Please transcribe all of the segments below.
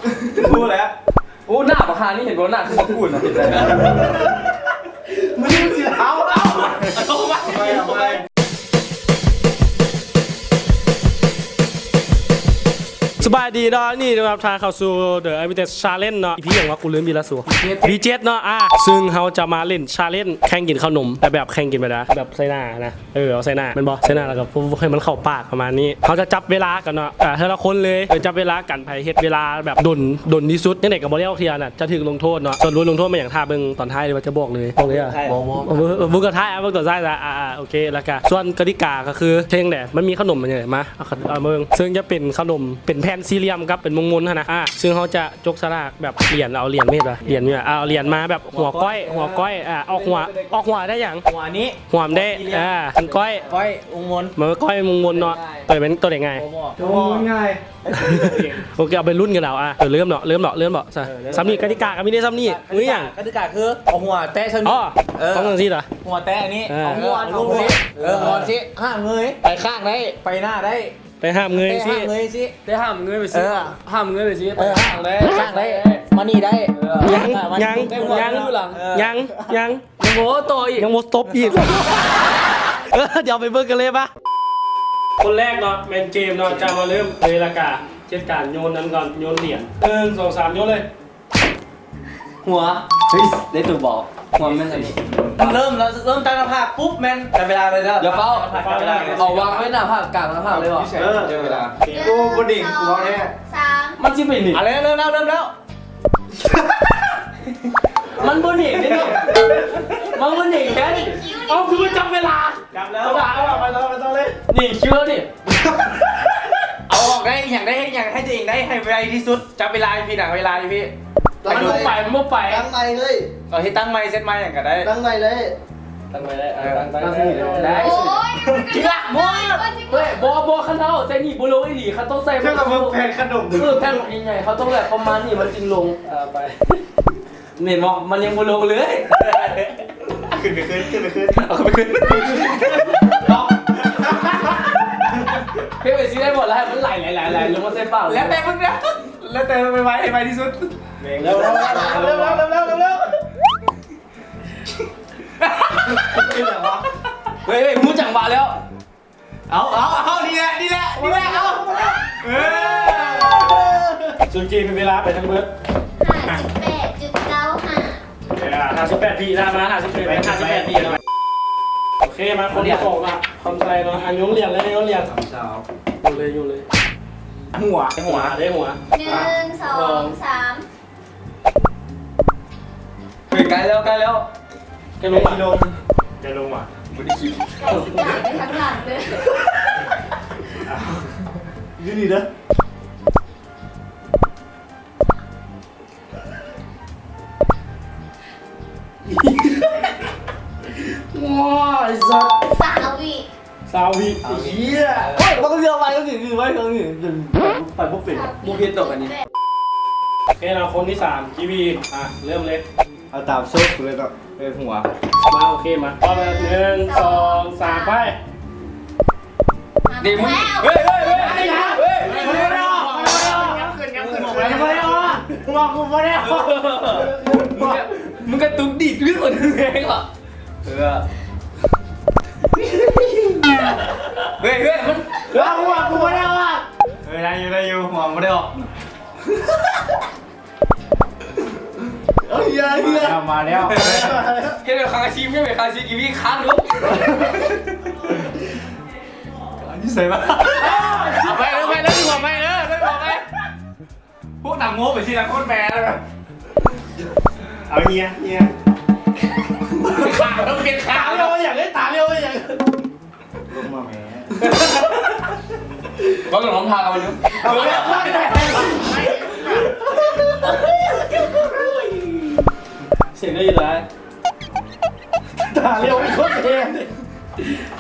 ຮູ້ແລ້ວ. ໂອ້ ໜ້າບັກຫ່ານີ້ເຫັນບໍ່? ໜ້າຄືບັກກູດນະ ເຫັນໄດ້. ມຶງຊິເອົາ ເອົາ ເອົາ ເອົາ ເອົາ ເອົາ ເອົາ. ສະບາຍດີເນາະ ຍິນດີຕ້ອນຮັບທ່ານເຂົ້າສູ່ The Unlimited Challenge ເນາະ ອີພີຫຍັງວະ ກູລືມອີກແລ້ວ ສູ່ ບີເຈັດເນາະ. ອ່າ ຊຶ່ງເຮົາຈະມາຫຼິ້ນ challenge ແຂ່ງກິນເຂົ້າໜົມ ແຕ່ແບບແຂ່ງກິນແບບໃດ ແບບໃສ່ໜ້ານະ. ເອີ ເອົາໃສ່ໜ້າແມ່ນບໍ່? ໃສ່ໜ້າແລ້ວກໍໃຫ້ມັນເຂົ້າປາກປະມານນີ້. ເຮົາຈະຈັບເວລາກັນເນາະ ເອີ ເທື່ອລະຄົນເລີຍ ເອີ ຈັບເວລາກັນ ໃຜເຮັດເວລາແບບດົນ ດົນທີ່ສຸດ ຈັ່ງໃດກໍບໍ່ໄດ້ອອກເທື່ອນະ ຈະຖືກລົງໂທດເນາະ. ສ່ວນບົດລົງໂທດແມ່ນຫຍັງ ຖ້າເບິ່ງຕອນທ້າຍ ຫຼືວ່າຈະບອກເລີຍ? ບອກເລີຍ ເບິ່ງຕອນທ້າຍ ເບິ່ງຕອນທ້າຍ. ອ່າ ໂອເຄ ແລ້ວກະສ່ວນກະຕິກາກໍຄືເພງແດ ມັນມີຂະໜົມຫຍັງ ມາ ເອົາ ເອົາມາເບິ່ງ ເຊິ່ງຈະເປັນຂະໜົມ ເປັນແຜ່ນສີ່ຫຼ່ຽມກັບເປັນວົງໆຫັ້ນນະ. ອ່າ ເຊິ່ງເຮົາຈະຈົກສະຫຼາກແບບຫຼຽນ ເອົາຫຼຽນ ແມ່ນບໍ່? ຫຼຽນນີ້ ອ່າ ເອົາຫຼຽນມາແບບຫົວກ້ອຍ ຫົວກ້ອຍ ອ່າ ອອກຫົວ ອອກຫົວໄດ້ຫຍັງ? ຫົວນີ້ ຫົວມັນໄດ້ ອ່າ ເປັນກ້ອຍ ກ້ອຍວົງມົນ ມັນກ້ອຍວົງມົນເນາະ. ໂຕແມ່ນໂຕໃດງ່າຍ? ໂຕງ່າຍ. ໂອເຄ ເອົາໄປລຸ້ນກັນເອົາ. ອ່າ ເລີ່ມເນາະ ເລີ່ມເນາະ ເລີ່ມເນາະ. ສ່ຳນີ້ ກະຕິກາກໍມີແຕ່ສ່ຳນີ້. ມີຫຍັງ? ກະຕິກາຄືເອົາຫົວແຕະສ່ຳນີ້. ອໍ ເອີ ຕ້ອງຈັ່ງຊີ້ລະ ຫົວແຕະອັນນີ້ ເອີ ເອົາຫົວລົງນີ້ ເອີ ງອນຊີ້ ຫ້າມເງີຍ ໄປຂ້າງໄດ້ ໄປໜ້າໄດ້ ໄປຫ້າມເງີຍຊີ້ ຫ້າມເງີຍຊີ້ ໄປຫ້າມເງີຍໄປຊີ້ ເອີ ຫ້າມເງີຍໄປຊີ້ ເອີ ໄປຂ້າງໄດ້ ຂ້າງໄດ້ ມານີ້ໄດ້ ເອີ ຍັງ ຍັງ ຍັງ ເອີ ຍັງ ຍັງ ຍັງບໍ່ຕໍ່ອີກ ຍັງບໍ່ຈົບອີກ. ເອີ ດຽວໄປເບິ່ງກັນເລີຍປະ. ຄົນແລກເນາະ ແມ່ນເຈມເນາະ ຈະມາເລີ່ມເລີຍ ລະກະຈັດການໂຍນນັ້ນກ່ອນ ໂຍນຫຼຽນ. ໜຶ່ງ ສອງ ສາມ ໂຍນເລີຍ. ຫົວ ເຮີ້ຍ ໄດ້ໂຕບໍ່? ຫົວແມ່ນອັນນີ້ ເລີ່ມແລ້ວ ເລີ່ມຕັ້ງໜ້າຜາກປຸບແມ່ນຈັບເວລາເລີຍເດີ. ຢ່າຟ້າວ ຈັບເວລາເລີຍ ເອົາວາງໄວ້ໜ້າຜາກ ກາງໜ້າຜາກເລີຍບໍ່? ເອີ ຈັບເວລາ. ໂອ້ ບໍ່ເດ້ງ ສອງ ກູເອົາແທ້ ສາມ ມັນຊິໄປນີ້ ອ່ະ ເລີ່ມແລ້ວ ເລີ່ມແລ້ວ ເລີ່ມແລ້ວ. ມັນບໍ່ເໜັງເດ້ນີ້ ມັນບໍ່ເໜັງແທ້ນີ້. ເອົາ ຄືວ່າຈັບເວລາ ຈັບແລ້ວ ຈັບເວລາ ເອົາ ໄປຕໍ່ ໄປຕໍ່ເລີຍ. ນີ້ຄິວແລ້ວນີ້ ເອົາອອກໄດ້ ອີຫຍັງໄດ້ ເຮັດຫຍັງໃຫ້ຕົວເອງໄດ້ ໃຫ້ໄວທີ່ສຸດ. ຈັບເວລາຢູ່ພີ້ນະ ເວລາຢູ່ພີ້. ມັນບໍ່ໄປ ມັນບໍ່ໄປ ຕັ້ງໃໝ່ເລີຍ. ເອົາ ເຮັດຕັ້ງໃໝ່ ເຊັດໃໝ່ຫຍັງກໍໄດ້ ຕັ້ງໃໝ່ເລີຍ. ຕັ້ງໄວ້ໄດ້ ເອີ ຕັ້ງ ຕັ້ງ ຕັ້ງ ຕັ້ງ ຕັ້ງ ໄດ້ ຊິ ໄດ້ ຊິ ຊິລັກບໍ່? ເຮີ້ຍ ບໍ່ ບໍ່ ຄັນເຮົາໃສ່ນີ້ບໍ່ລົງອີ່ຫຼີ ເຂົາຕ້ອງໃສ່ ເຈົ້າກໍເບິ່ງແຜ່ນຂະໜົມ ເອີ ແຜ່ນໃຫຍ່ໆ ເຂົາຕ້ອງແບບປະມານນີ້ມັນຈຶ່ງລົງ. ເອີ ໄປ ເຫັນບໍ່? ມັນຍັງບໍ່ລົງເລີຍ. ຂຶ້ນໄປຄືນ ຂຶ້ນໄປຄືນ ເອົາຂຶ້ນໄປຄືນ. ເຮັດໄປຊິໄດ້ບໍ່? ແລ້ວໃຫ້ມັນໄຫຼໆໆ ລົງມາໃສ່ປາກ ແລ້ວແຕ່ມຶງນະ ແລ້ວແຕ່ໄວໆ ໃຫ້ໄວທີ່ສຸດ. ເລັວ ເລັວ ເລັວ ເລັວ ເລັວ ເລັວ ເລັວ ເຮັດຫຍັງວະ? ເຮີ້ຍ ເຮີ້ຍ ຮູ້ຈັງຫວະແລ້ວ. ເອົາ ເອົາ ເອົາ ນີ້ແຫຼະ ນີ້ແຫຼະ ນີ້ແຫຼະ ເອົາ ເອີ ສຸດຈີເປັນເວລາໄປທັງເບິດ ຫ້າສິບແປດຈຸດເກົ້າຫ້າ ເອີ ຫ້າສິບແປດວິນະ ມາ ຫ້າສິບແປດ ຫ້າສິບແປດວິເນາະ. ໂອເຄ ມາຄົນທີສອງນະ ຄຳໄຊເນາະ ອ່ະ ໂຍນຫຼຽນເລີຍ ໂຍນຫຼຽນ ສາມສາວ ໂຍນເລີຍ ໂຍນເລີຍ ຫົວ ຫົວ ໄດ້ຫົວ ໜຶ່ງ ສອງ ສາມ ເຮີ້ຍ ໃກ້ແລ້ວ ໃກ້ແລ້ວ ແກລົງມາ ແກລົງມາ ບໍ່ໄດ້ຄິດ ໄກ່ຊິກາໄປທາງຫຼັງເລີຍ ຢູ່ນີ້ເດີ ວ້າ ໄອ້ສັດ ຊາວວິ ຊາວວິ ເຮີ້ຍ ເຮີ້ຍ ມັນກໍຊິເອົາໄວ້ຈັ່ງຊີ້ ໄວ້ຈັ່ງຊີ້ ໄປບໍ່ເປັນ ບໍ່ເຮັດດອກອັນນີ້. ໂອເຄ ເອົາຄົນທີສາມ ຈີບີ ອ່ະ ເລີ່ມເລີຍ ເອົາຕາມໂຊກເລີຍເນາະ ເອີ ຫົວ ມາ ໂອເຄ ມາ ພ້ອມແລ້ວ ໜຶ່ງ ສອງ ສາມ ໄປ ເດ ມຶງ ເຮີ້ຍ ເຮີ້ຍ ເຮີ້ຍ ເຮີ້ຍ ຍັງຂຶ້ນ ຍັງຂຶ້ນ ບໍ່ໄດ້ອອກ ຫົວກູບໍ່ໄດ້ອອກ ມຶງກະ ມຶງກະຕຸກດີດຂຶ້ນຄົນແຮງເນາະ. ເອີ ເຮີ້ຍ ເຮີ້ຍ ມັນ ເອີ ຫົວກູບໍ່ໄດ້ອອກ ເອີ ໄດ້ຢູ່ ໄດ້ຢູ່ ຫົວບໍ່ໄດ້ອອກ. ເອີ ເຮີ້ຍ ເຮີ້ຍ ມາແລ້ວ ມາແລ້ວ ເຮັດແບບຄາງອາຊີບ ເຮັດແບບຄາງອາຊີບ ກິນມີຄາງລົງ ຢູ່ໃສວະ? ເອົາໄປ ເອົາໄປ ເອົາໄປ ເອົາໄປ ເອົາໄປ. ພວກໜັງໂມ້ໄປຊິລະ ໂຄດແບດເລີຍ. ເອົາເຮຍ ເຮຍ ຂາວ ຕ້ອງປ່ຽນຂາວ ຕາຫຼຽວຫຍັງ ເອີຍ ຕາຫຼຽວຫຍັງ ລົງມາແໝ ເວົ້າເລື່ອງຮ້ອງພາກັນຢູ່ ເອົາແລ້ວ ສຽງໄດ້ຢູ່ຫຼາຍ ຕາຫຼຽວເປັນຄົນແທນ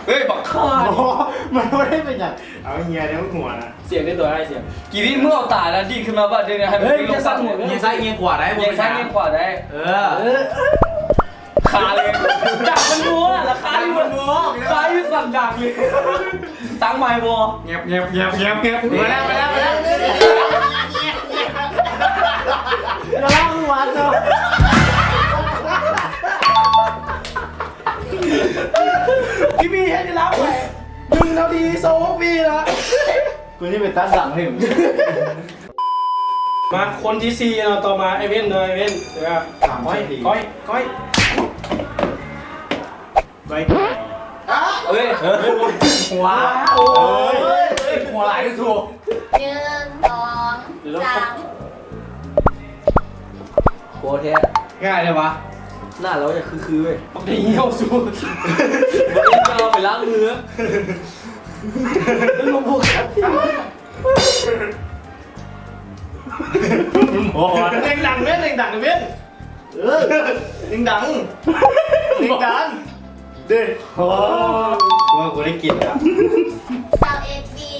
ເຮີ້ຍ ບັກຂ້າ ບໍ່ ມັນບໍ່ໄດ້ເປັນຫຍັງ ເອົາເຮຍໃນຫົວນະ ສຽງໃນຕົວອ້າຍສຽງ ກີວີ ມຶງເອົາຕານະ ດີດຂຶ້ນມາບາດເດີນະ ໃຫ້ມັນ ເຮີ້ຍ ຈັ່ງຊັ້ນ ງຽງຊ້າຍງຽງຂວາໄດ້ ງຽງຊ້າຍງຽງຂວາໄດ້ ເອີ ເອີ ຄາເລີຍ ຈັບມັນບໍ່ລະ ຄາຢູ່ ຄາຢູ່ສັນດານເລີຍ ຕັ້ງໃໝ່ບໍ່ ແງບ ແງບ ແງບ ແງບ ແງບ ມາແລ້ວ ມາແລ້ວ ມາແລ້ວ ມາແລ້ວ ມາແລ້ວ. ນີ້ລະ ກູນີ້ໄປຕັດຫຼັງໃຫ້ມຶງ. ມາຄົນທີສີ່ເນາະ ຕໍ່ມາໄອ້ເວັນເນາະ ໄອ້ເວັນ ເອີ ສາມ ກ້ອຍ ສີ່ ກ້ອຍ ກ້ອຍ ໄວ້ ເອີຍ ເອີຍ ຫົວ ໂອ້ຍ ເອີຍ ຫົວຫຼາຍທີ່ສຸດ ໜຶ່ງ ສອງ ສາມ ໂຄດແທ້ ງ່າຍແທ້ວະ ໜ້າລາວຢາກຄືໆເວີຍ ບັກໄດ້ຫ່ຽວສູ ບໍ່ໄດ້ເອົາໄປລ້າງມື ມັນບໍ່ ໂອ້ຍ ເໜັງດັງເວີຍ ເໜັງດັງເວີຍ ເອີ ເໜັງດັງ ເໜັງດັງ ເດ້ ໂອ້ ວ່າກູໄດ້ກິນລະ ຊາວເອັດບີ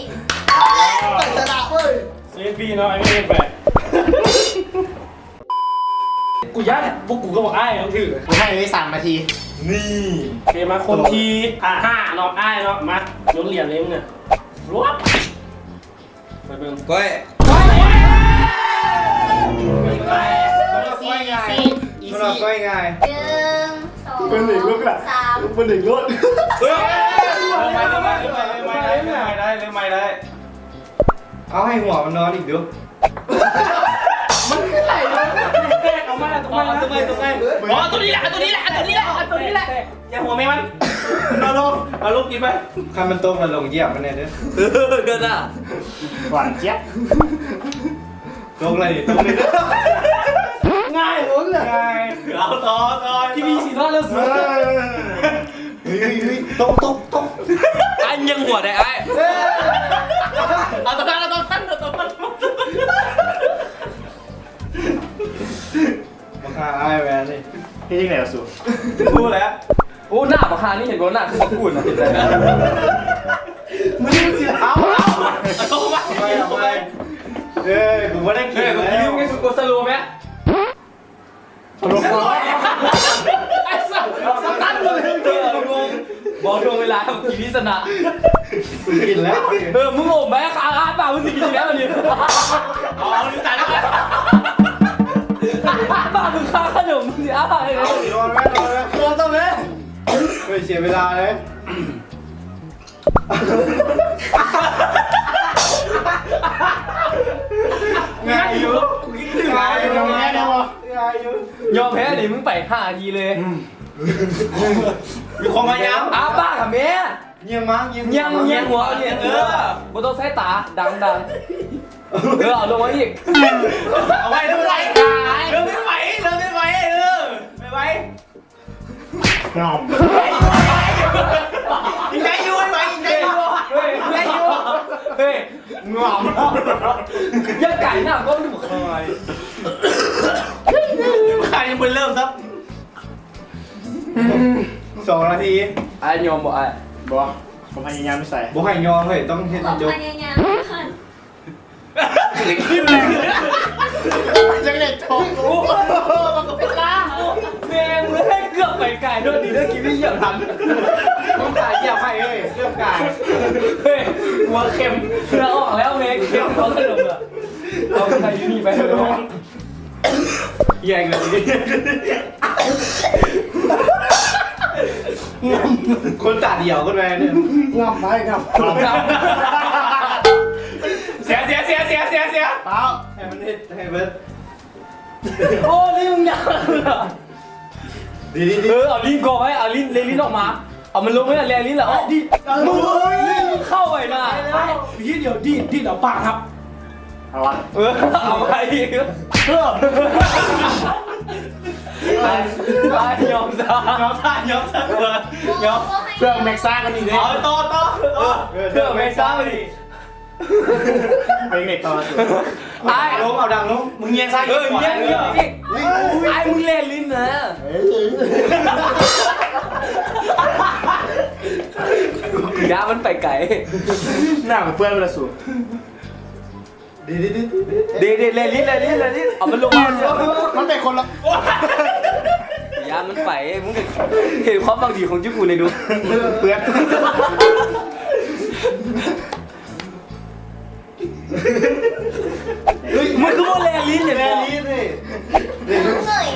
ໄປຊະນະເວີຍ ຊາວເອັດບີເນາະ ໄອ້ເວັນໄປ ກູຢ້ານ ພວກກູກັບບັກອ້າຍມັນຖືກ ກູໃຫ້ເລີຍສາມນາທີ ນີ້ ໂອເຄ ມາຄົນທີ ອ່າ ຫ້າເນາະ ອ້າຍເນາະ ມາ ໂຍນຫຼຽນເລີຍມຶງນະ ລວບ ໄປເບິ່ງ ກ້ອຍ ກ້ອຍ ກ້ອຍ ງ່າຍ ກ້ອຍງ່າຍ ໜຶ່ງ ສອງ ເບິ່ງເບິ່ງລູກລະ ສາມ ເບິ່ງເບິ່ງໂລດ ເອີ ເລີ່ມໃໝ່ ເລີ່ມໃໝ່ ເລີ່ມໃໝ່ ເລີ່ມໃໝ່ໄດ້ ເລີ່ມໃໝ່ໄດ້ ເອົາໃຫ້ຫົວມັນນອນອີກດູ ມັນຄືໄຫຼເນາະ ແຕກອອກມາ ຕົງໃໝ່ ຕົງໃໝ່ ຕົງໃໝ່ ອໍ ຕົງນີ້ແຫຼະ ຕົງນີ້ແຫຼະ ຕົງນີ້ແຫຼະ ຕົງນີ້ແຫຼະ ຢ່າຫົວແມ່ມັນ ເອົາລົງ ເອົາລົງກິນໄປ ຄັນມັນຕົກລະລົງຢຽບມັນແດ່ເດີ ເດີນໜ້າ ຫວານຈຽບ ຕົກເລີຍ ຕົກເລີຍ ງ່າຍໂພດລະ ງ່າຍ ເອົາຕໍ່ ຕໍ່ ທີ່ມີສີນອນແລ້ວສູ ເອີ ເຮີ້ຍ ຕົກ ຕົກ ຕົກ ອ້າຍຍັງຫົວໄດ້ອ້າຍ ເອີ ເອົາຕົວນັ້ນ ເອົາຕົວນັ້ນ ເອົາຕົວນັ້ນ ບັກຫາອ້າຍແວ່ນນີ້ ເຮັດຈັ່ງໃດວະສູ ຮູ້ແລ້ວ ໂອ້ ໜ້າບັກຫານີ້ເຫັນບໍ່ ໜ້າຄືບັກກູດນະ ເຫັນໄດ້ ມຶງຊິເອົາ ເອົາ ເອົາ ເອົາ ເອົາ ເອີ ກູບໍ່ໄດ້ກິນ ເອີ ກູກິນແລ້ວ ມຶງໄງ ກູສະໂລແມ ສະໂລ ໄອ້ສັດ ສະຕັນເລີຍ ເອີ ງົງ ບໍ່ ຊ່ວງເວລາເຮົາກິນນີ້ຊະນະ ກິນແລ້ວ ເອີ ມຶງໂອມໄປ ອ້າປາກ ມຶງຊິກິນແລ້ວນີ້ ອໍ ລືມຕາແລ້ວ ອ້າປາກ ມຶງຄາຂະໜົມ ມຶງຊິອ້າປາກເລີຍ ນອນແມ່ ນອນແມ່ ນອນຕໍ່ແມ່ ເຮີ້ຍ ເສຍເວລາເລີຍ ງ່າຍຢູ່ ງ່າຍຢູ່ ງ່າຍຢູ່ ງ່າຍຢູ່ ຍອມແພ້ນີ້ ມຶງໄປຫ້ານາທີເລີຍ ອືມ ມີຄວາມພະຍາຍາມ ອ້າປາກຫາແມ່ ຍຽງມາ ຍຽງ ຍຽງຫົວ ຍຽງຫົວ ເອີ ບໍ່ຕ້ອງໃຊ້ຕາ ດັງ ດັງ ເອີ ເອົາລົງມາອີກ ເອົາໄວ້ ເລີ່ມໄວ ເລີ່ມໄວ ເລີ່ມໄວ ເອີ ໄວໆ ງອມ ໄດ້ຢູ່ ໄດ້ຢູ່ ໄດ້ຢູ່ ເຮີ້ຍ ງອມ ຢ່າໄກໜ້າກ້ອງດູຂ້ອຍ ຂ້ອຍຍັງບໍ່ເລີ່ມຊ້ຳ ສອງນາທີ ອ້າຍຍອມບໍ່ອ້າຍ ບໍ່ ຄວາມພະຍາຍາມຢູ່ໃສ ບໍ່ໃຫ້ຍອມເຮີ້ຍ ຕ້ອງເຮັດໃຫ້ຈົບ ຄວາມພະຍາຍາມ ຈັ່ງໃດໂທ ໂອ້ ມັນກໍເປັນລາວ ແມ່ງເອີຍ ເກືອບໄປໄກໂດດດີເດີ ກິນໄປຢຽບທັນ ມັນຕາຍຢຽບໃຫ້ເອີຍ ເກືອບກາຍ ເຮີ້ຍ ຫົວເຂັມ ເຫື່ອອອກແລ້ວແມ່ງ ເຂັມເອົາຂະໜົມອະ ເອົາໄປຢູ່ນີ້ໄປ ແຍກເລີຍ ຄົນຕາດຽວຂຶ້ນໄປເດີ ງຳໄປງຳ ເສຍ ເສຍ ເສຍ ເສຍ ເສຍ ເສຍ ເປົ່າ ໃຫ້ມັນເຮັດໃຫ້ເບິດ ໂອ້ ນີ້ມຶງຍາກ ດີໆ ເອີ ເອົາລີ້ນກອງໄວ້ ເອົາລີ້ນ ເລລີ້ນອອກມາ ເອົາມັນລົງໄວ້ ແລລີ້ນລະ ເອົາດີ ມຶງເຂົ້າໄປນະ ດີດ ດຽວດີດ ດີດເອົາປາກຮັບ ເອົາວະ ເອີ ເອົາໄປ ເອີ ໄປ ຍອມຊະ ຍອມຊະ ຍອມຊະ ຍອມ ເພື່ອແມັກຊາກວ່ານີ້ເດ້ ເອົາຕໍ່ ຕໍ່ ເອີ ເພື່ອແມັກຊາກວ່ານີ້ ເພງນີ້ຕໍ່ ອ້າຍ ລົງ ເອົາດັງລົງ ມຶງແຍງຊ້າຍ ເອີ ແຍງ ແຍງອີກ ອຸ້ຍ ອ້າຍ ມຶງແລ່ນຫຼິ້ນນະ ເອີ ຢ່າມັນໄປໄກ ໜ້າມັນເປື້ອນແລ້ວສູ ເດ ເດ ເດ ແລ່ນຫຼິ້ນ ແລ່ນຫຼິ້ນ ແລ່ນຫຼິ້ນ ເອົາມັນລົງມາ ມັນເປັນຄົນລະ ຢ່າມັນໄປ ມຶງກໍເຫັນຄວາມຫວັງດີຂອງຈຸກູແດ່ດູ ເປື້ອນ ເຮີ້ຍ ມັນຄືບໍ່ແລ່ນຫຼິ້ນເລີຍ ແລ່ນຫຼິ້ນເລີຍ ເອີຍ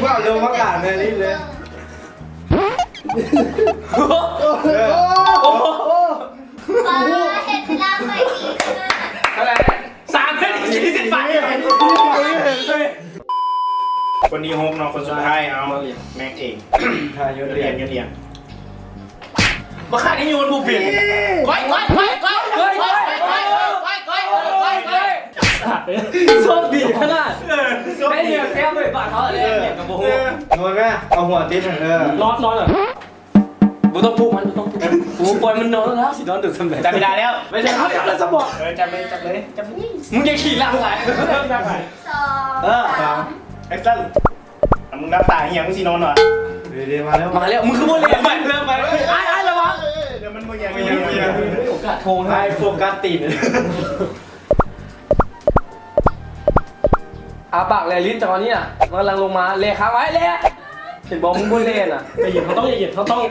ວ່າລົງມາການແລ່ນຫຼິ້ນເລີຍ ໂອ້ໂຫ ເອີ ໂອ້ໂຫ ປ້າເຮັດລາວ ຄົນທີຫົກເນາະ ຄົນສຸດທ້າຍ ເອົາ ແມັກເອງ ຖ້າໂຍນຫຼຽນ ໂຍນຫຼຽນ ບັກຂ້ານີ້ໂຍນບໍ່ເປັນ ກ້ອຍ ກ້ອຍ ກ້ອຍ ໂຊກດີຂະໜາດ ເອີ ໂຊກດີ ໄດ້ເຫຼືອແຊມເລີຍ ບາດເຮົາເລີຍ ເອີ ຫຍັງກໍບໍ່ຮູ້ ເອີ ໂຍນແມ່ ເອົາຫົວຕິດຫັ້ນ ເອີ ນອນ ນອນ ບໍ່ຕ້ອງປຸກມັນ ບໍ່ຕ້ອງປຸກມັນ ໂອ້ ປ່ອຍມັນນອນແລ້ວ ຊິນອນໂດນສ່ຳໃດ ຈັບເວລາແລ້ວ ໄປເລີຍ ຈັບເລີຍ ຈັບເລີຍ ເອີ ຈັບເລີຍ ຈັບເລີຍ ມຶງຢ່າຂີ້ຫຼັງຫຼາຍ ເອີ ຈັບໄປ ສອງ ເອີ ສາມ ສາມ ແອັກຊັນ ອ່ະ ມຶງຫຼັບຕາອີຫຍັງ ມຶງຊິນອນຫວາ ເອີ ມາແລ້ວ ມາແລ້ວ ມຶງຄືບໍ່ເຫຼັ້ນ ໄປ ເລີ່ມໄປ ອ້າຍ ອ້າຍ ລະວັງ ເອີ ດຽວມັນບໍ່ແຍງ ບໍ່ແຍງ ໂຟກັສໂທນ ອ້າຍ ໂຟກັສຕີນ ອ້າປາກແລລິ້ນ ຈັງຫວະນີ້ນະ ມັນກຳລັງລົງມາ ແລຄ້າງໄວ້ ແລ ເຫັນບໍ່ ມຶງບໍ່ແລນະ ໃຈເຢັນ ເຮົາຕ້ອງໃຈເຢັນ ເຮົາຕ້ອງ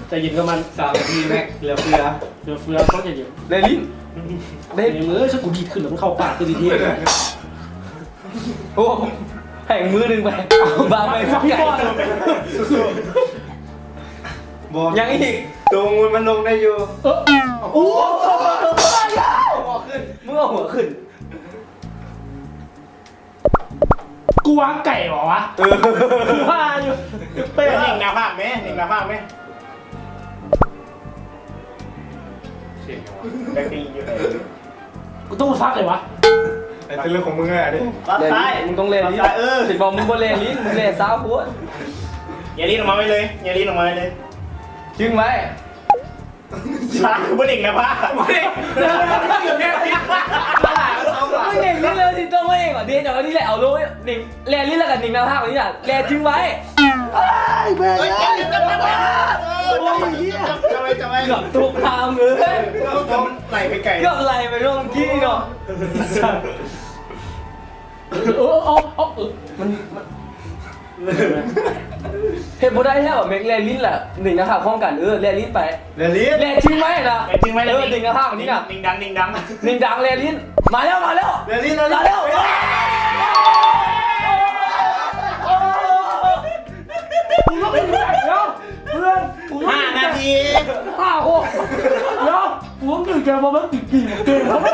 ໃຈເຢັນກັບມັນ ສາມນາທີແມັກ ເຫຼືອເຟືອ ເຫຼືອເຟືອ ຕ້ອງໃຈເຢັນ ແລລິ້ນ ເດ້ ເອີຍ ຊະ ກູດີດຂຶ້ນແລ້ວ ມັນເຂົ້າປາກ ຄືດີເທ ໂອ້ ໃຫ້ມືໜຶ່ງໄປ ບາງໄປ ບໍ່ ຍັງອີກ ໂຕງູນມັນລົງໄດ້ຢູ່ ເອີ ໂອ້ ເອົາຫົວຂຶ້ນ ມຶງເອົາຫົວຂຶ້ນ ກູວາງໄກ່ບໍ່ວະ ເອີ ວ່າຢູ່ ເປັນ ເໜັງໜ້າຜາກແມ ເໜັງໜ້າຜາກແມ ເສັງຫຍັງວະ ແບກຕີຢູ່ໃນ ກູຕ້ອງຟັກເລີຍວະ ເປັນເລື່ອງຂອງມຶງແຫຼະເດ້ ແລລິ້ນ ມຶງຕ້ອງແລລິ້ນ ເອີ ຊິບອກມຶງບໍ່ແລລິ້ນ ມຶງແລຊ້າໂພດ ເຫຍື່ອລີ້ນອອກມາໄວ້ເລີຍ ເຫຍື່ອລີ້ນອອກມາໄວ້ເລີຍ ຈຶ່ງໄວ້ ຊ້າ ບໍ່ເໜັງໜ້າຜາກ ບໍ່ເໜັງ ມຶງເໜັງນີ້ເລີຍ ຊິຕ້ອງເອງ ເດ ເອົານີ້ແຫຼະ ເອົາໂລ ເໜັງ ແລລິ້ນແລ້ວກໍເໜັງໜ້າຜາກນີ້ນະ ແລຈຶ່ງໄວ້ ເອີຍ ເບິ່ງ ເອີຍ ເອີຍ ເອີຍ ໂອ້ຍ ເອີຍ ເອີຍ ເອີຍ ເກືອບຕົກນ້ຳເລີຍ ເກືອບໄຫຼໄປໄກ ເກືອບໄຫຼໄປເນາະ ເມື່ອກີ້ນີ້ເນາະ ເອີ ເອີ ເອີ ມັນ ມັນ ເຮັດບໍ່ໄດ້ແທ້ວ່າ ແມັກແລລິ້ນລະ ເໜັງໜ້າຜາກພ້ອມກັນ ເອີ ແລລິ້ນໄປ ແລລິ້ນ ແລຈິງໄວ້ນະ ແລຈິງໄວ້ ເອີ ເໜັງໜ້າຜາກນີ້ນະ ເໜັງດັງ ເໜັງດັງ ເໜັງດັງ ແລລິ້ນ ມາແລ້ວ ມາແລ້ວ ແລລິ້ນ ມາແລ້ວ ເພື່ອນ ຫ້ານາທີ ຫ້າ ຫົກ ດຽວ ກູຮູ້ສຶກແຕ່ວ່າມັນກິນເກມເຂົ້າໄປ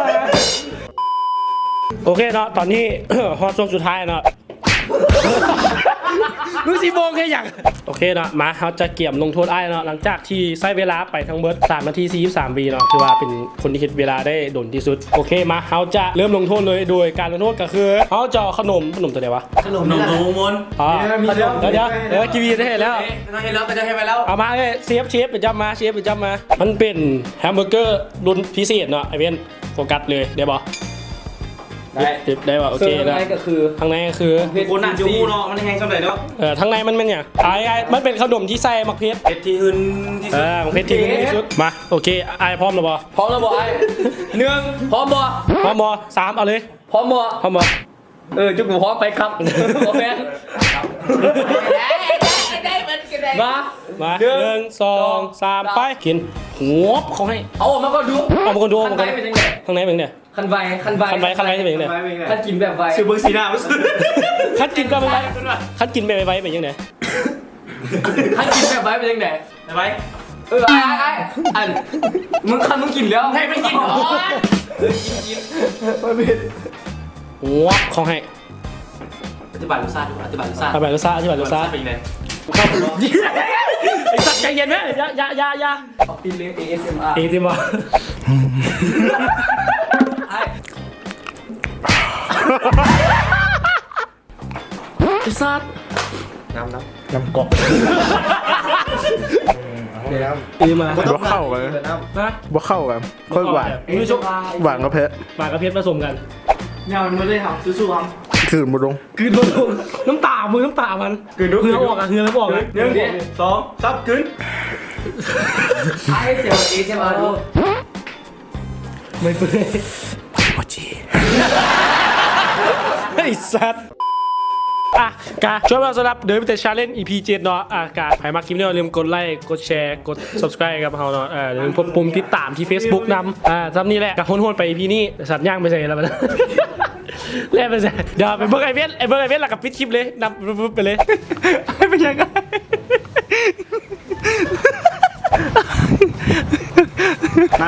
ໂອເຄເນາະ ຕອນນີ້ຮອດຊ່ວງສຸດທ້າຍເນາະ ມຶງຊິໂບກເຮັດຫຍັງ? ໂອເຄເນາະ ມາ ເຮົາຈະກຽມລົງໂທດອ້າຍເນາະ ຫຼັງຈາກທີ່ໃຊ້ເວລາໄປທັງເບິດສາມນາທີສີ່ສິບສາມວິເນາະ ຖືວ່າເປັນຄົນທີ່ເຮັດເວລາໄດ້ດົນທີ່ສຸດ. ໂອເຄ ມາ ເຮົາຈະເລີ່ມລົງໂທດເລີຍ ໂດຍການລົງໂທດກໍຄື ເຮົາຈະເອົາຂະໜົມ ຂະໜົມຕົວໃດວະ? ຂະໜົມ ຂະໜົມ ຂະໜົມ ອໍ ເຮັດແລ້ວ ເຮັດແລ້ວ ເອີ ກິນເຮັດແລ້ວ ເອົາມາເລີຍ ເຊຟ ເຊຟ ໄປຈັບມາ ເຊຟ ໄປຈັບມາ ມັນເປັນແຮມເບີເກີລຸ້ນພິເສດເນາະ ໄອເວັນ ໂຟກັສເລີຍ ໄດ້ບໍ່? ໄດ້ ໄດ້ບໍ່? ໂອເຄ ເຊິ່ງຂ້າງໃນກໍຄື ຂ້າງໃນກໍຄື ໂຄນໜ້າຈະຮູ້ເນາະ ມັນແຮງສ່ຳໃດເນາະ ເອີ ຂ້າງໃນມັນແມ່ນຫຍັງ? ອ້າຍ ອ້າຍ ມັນເປັນຂະໜົມທີ່ໃສ່ໝາກເຜັດ ເຜັດທີ່ຫຶ່ນທີ່ສຸດ ເອີ ໝາກເຜັດທີ່ຫຶ່ນທີ່ສຸດ ມາ ໂອເຄ ອ້າຍພ້ອມແລ້ວບໍ່? ພ້ອມແລ້ວບໍ່ອ້າຍ? ໜຶ່ງ ພ້ອມບໍ່? ພ້ອມບໍ່? ສາມ ເອົາເລີຍ ພ້ອມບໍ່? ພ້ອມບໍ່? ເອີ ຈຸກບໍ່ພ້ອມ ໄປກັບ ບໍ່ແມ່ນ ໄດ້ ໄດ້ ໄດ້ ມາ ມາ ໜຶ່ງ ໜຶ່ງ ສອງ ສາມ ສາມ ໄປ ກິນ ຫວບເຂົ້າໃຫ້ ເອົາອອກມາກ່ອນດູ ເອົາມາກ່ອນດູ ເອົາມາກ່ອນ ຂ້າງໃນເປັນຈັ່ງໃດ? ຂັ້ນໄວ ຂັ້ນໄວ ຂັ້ນໄວ ຂັ້ນໄວເປັນຈັ່ງໃດ? ຂັ້ນກິນແບບໄວ ຊິເບິ່ງສີໜ້າມັນ ຂັ້ນກິນແບບໄວ ຂັ້ນກິນແບບໄວເປັນຈັ່ງໃດ? ຂັ້ນກິນແບບໄວເປັນຈັ່ງໃດ? ໄວ ເອີ ອ້າຍ ອ້າຍ ອ້າຍ ອັນ ມຶງ ຄັນມຶງກິນແລ້ວ ໃຫ້ມັນກິນກ່ອນ ກິນ ກິນ ຫວບເຂົ້າໃຫ້ ອະທິບາຍລົດຊາດ ອະທິບາຍລົດຊາດ ອະທິບາຍລົດຊາດ ອະທິບາຍລົດຊາດ ເປັນຈັ່ງໃດ? ໄອ້ສັດ ໃຈເຢັນແມ້ ຢ່າ ຢ່າ ຢ່າ ເອົາ ເອເອັສເອັມອາ ເອເອັສເອັມອາ ອ້າຍ ໄອ້ສັດ ນ້ຳ ນ້ຳ ນ້ຳກອກ ເອີ ມາ ບໍ່ເຂົ້າກັນ ຮະ ບໍ່ເຂົ້າກັນ ຄ່ອຍຫວານ ມີຊຸບ ຫວານກັບເຜັດ ຫວານກັບເຜັດປະສົມກັນ ຍາວ ມັນບໍ່ໄດ້ທຳ ສູ້ໆ ທຳ ຄືນບໍ່ລົງ ຄືນບໍ່ລົງ ນ້ຳຕາ ເບິ່ງນ້ຳຕາມັນ ຄືນດູ ເຫື່ອອອກອະ ເຫື່ອເລີ່ມອອກລະ ໜຶ່ງ ສອງ ສາມ ຄືນ ເອເອັສເອັມອາ ເອເອັສເອັມອາ ດູ ໄມ່ເປື່ອຍ ໂອເຄ ໄອ້ສັດ ອ່ະ ກະ ຊ່ວຍມາສຳລັບ The Mr Challenge ອີພີເຈັດເນາະ ອ່ະ ກະ ໃຜມັກຄລິບນີ້ ຢ່າລືມກົດໄລ ກົດແຊ ກົດ Subscribe ກັບເຮົາເນາະ ເອີ ຢ່າລືມກົດປຸ່ມຕິດຕາມທີ່ Facebook ນຳ ອ່າ ສ່ຳນີ້ແຫຼະ ກະໂຫດໆ ໄປ ອີພີນີ້ ສັດ ຍ່າງໄປໃສແລ້ວ ແລ່ນໄປໃສ ດຽວໄປເບິ່ງໄອເວັນ ໄປເບິ່ງໄອເວັນ ແລ້ວກະປິດຄລິບເລີຍ ນັບ ປຶບໆ ໄປເລີຍ ເປັນຫຍັງ? ມາ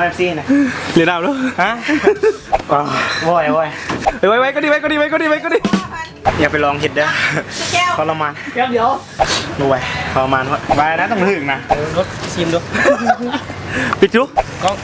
ແປັບຊີນະ ເລນາມເນາະ ຮະ ໂອ້ຍ ໂອ້ຍ ໄວໆ ກວ່ານີ້ ໄວກວ່ານີ້ ໄວກວ່ານີ້ ໄວກວ່ານີ້ ຢ່າໄປລອງເຮັດເດີ ແກ້ວ ທໍລະມານ ແກ້ວດຽວ ໂອ້ຍ ທໍລະມານໂພດ ວ່ານະ ຕ້ອງຖືກນະ ເອີ ລົດຊີມດູ ປິດດູ ກ້ອງ